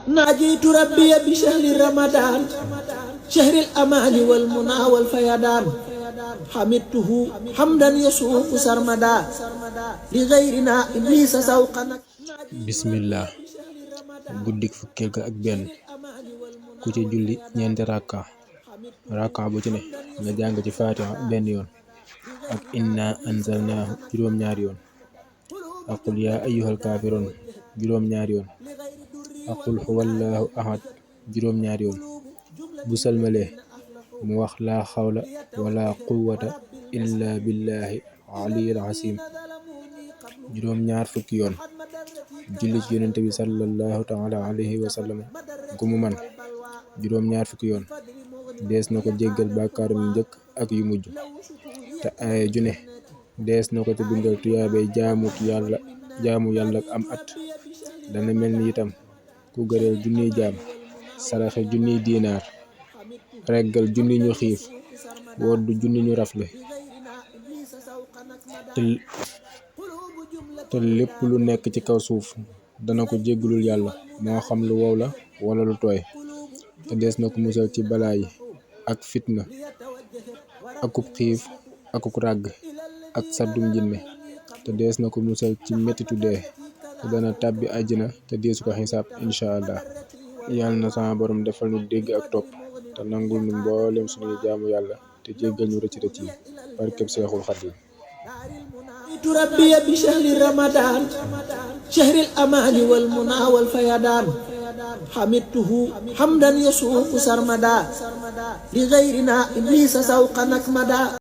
ناجيت ربي بشهر رمضان شهر الأمان والمنى والفيضان حمدته حمدا يسوق سرمدا لغيرنا إبليس سوقا bismillah guddik fukkeel ga ak benn ku ci julli ñeenti rakka bu ci ne nga jàng ci fatiha benn yoon ak inna anzalnaahu juróom-ñaari yoon ak qul yaa ayyuhal kaafiruun juróom-ñaari yoon ak qul huwallaahu ahad juróom-ñaari yoon bu salmalee mu wax laa xawla wala quwwata illa billahi aliyil asiim juróom-ñaar fukki yoon julli ci yonent bi sallallahu taala alayhi wa sallam gu mu man juróom-ñaar fukki yoon dees na ko jéggal bàkkaaram yu njëkk ak yu mujj te aaya ju ne dees na ko ci bindal tuyaabay jaamu yàlla am at dana mel ni itam ku gëreel junniy jaam saraxe junniy diinaar reggal junni ñu xiif woddu junni ñu rafle te lépp lu nekk ci kaw suuf dana ko jéggalul yàlla moo xam lu wow la wala lu tooy te dees na ko musal ci balaa yi ak fitna akub xiif akub ràgg ak saddum jinne te dees na ko musal ci mettitu dee te dana tàbbi àjjana te deesu ko xisaab incha allah. yàlla na sama borom defal nu dégg ak topp te nangul nu mboolem suñuy jaamu yàlla te jéggal ñu rëcc rëcc yi barkeb Seexul Xadiim. ربي بشهر رمضان شهر الأمان والمنى والفيضان حمدته حمدا يسوق سرمدا لغيرنا إبليس سوقا نكمدا.